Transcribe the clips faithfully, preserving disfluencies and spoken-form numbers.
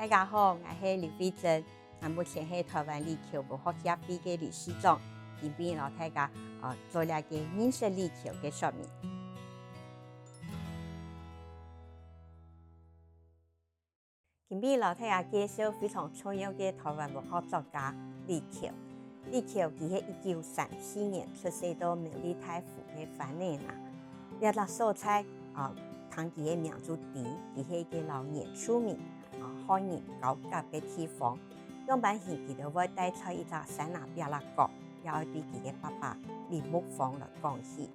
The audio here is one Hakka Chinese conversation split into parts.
大家好，𠊎係劉慧珍，𠊎目前係台灣李喬文學協會个理事長，今晡日摎大家，呃，做了个認識李喬个說明。今晡日摎大家介紹非常重要个台灣文學作家李喬。李喬佢係一九三四年出世到苗栗大湖个番仔林。這隻所在，啊，聽佢个名就知，佢係一個摎原住民，啊，漢人交界个地方。樣般形佢兜會戴在一隻山林壁壢角，也愛對佢个爸爸李木芳來講起。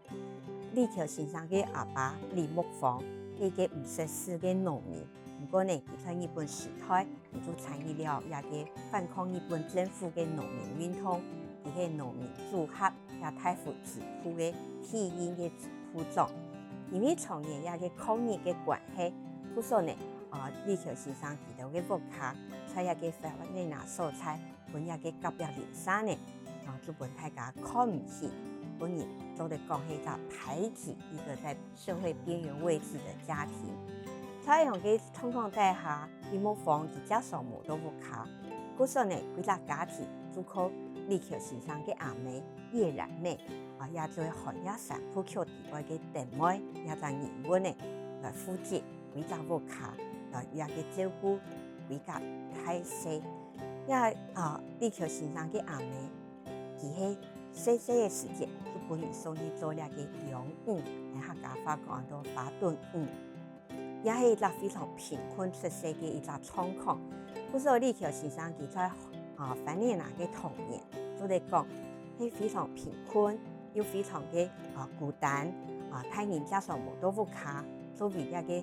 李喬先生个阿爸李木芳係一個毋識字个農民，毋過呢，佢在日本時代，佢就參與了這個反抗日本政府个農民運動，佢係農民組合也大湖支部个第一个支部長。因為長年這個抗日个關係，故所呢，啊，李喬先生佢兜个屋下，在這個番仔林所在，分這個隔壁鄰舍呢，啊，就分大家看毋起，分人做得講係一隻排擠，一個在社會邊緣位置的家庭。在這樣个狀況底下，李木芳佢接受無到屋下，故所呢，歸隻家庭就靠李喬先生个阿姆葉然妹，啊，也就係《寒夜三部曲》裡背个燈妹，這隻人物呢，來負責歸隻屋下，來這個照顧歸家大細。這，啊，李喬先生个阿姆，佢係細細个時節就分人送去做這個養女，客家話講安到花頓女。 也係一隻非常貧困出世个一隻狀況。故所李喬先生佢在，啊，番仔林个童年，做得講係非常貧困，又非常个，啊，孤單，啊，大人接受無到屋下，所以這個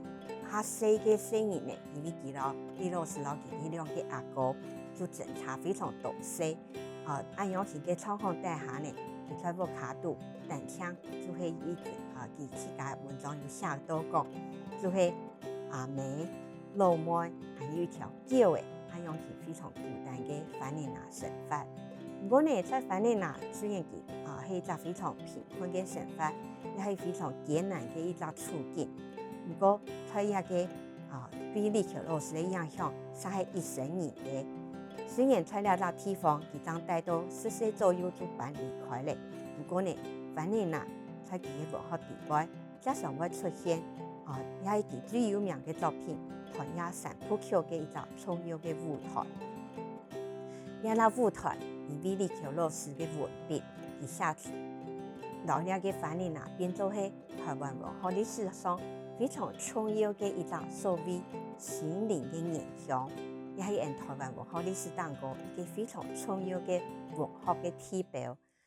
較細个細人呢，因為佢摎李老師摎佢兩個阿哥就爭差非常多歲。 啊，恁樣形个狀況底下呢，佢在屋下肚，單淨就係一直，啊，佢自家文章有寫到講，就係阿姆、老妹，還有一條狗仔，恁樣形非常孤單个番仔林生活。毋過呢，在番仔林雖然佢，啊，係一隻非常貧困个生活，也係非常艱難个一隻處境，毋過在這個，啊，對李喬老師个影響，煞係一生人个。 雖然在這隻地方，佢正戴到十歲左右就搬離開了，毋過呢，番仔林在佢个文學裡背，經常會出現，啊，也係佢最有名个作品《寒夜三部曲》个一隻重要个舞台。這隻舞台因為李喬老師个文筆，佢寫出，摎這個番仔林變做係 台灣文學歷史上非常重要个一隻所謂心靈个原鄉，也係𠊎台灣文學歷史當中一個非常重要个文學个地標。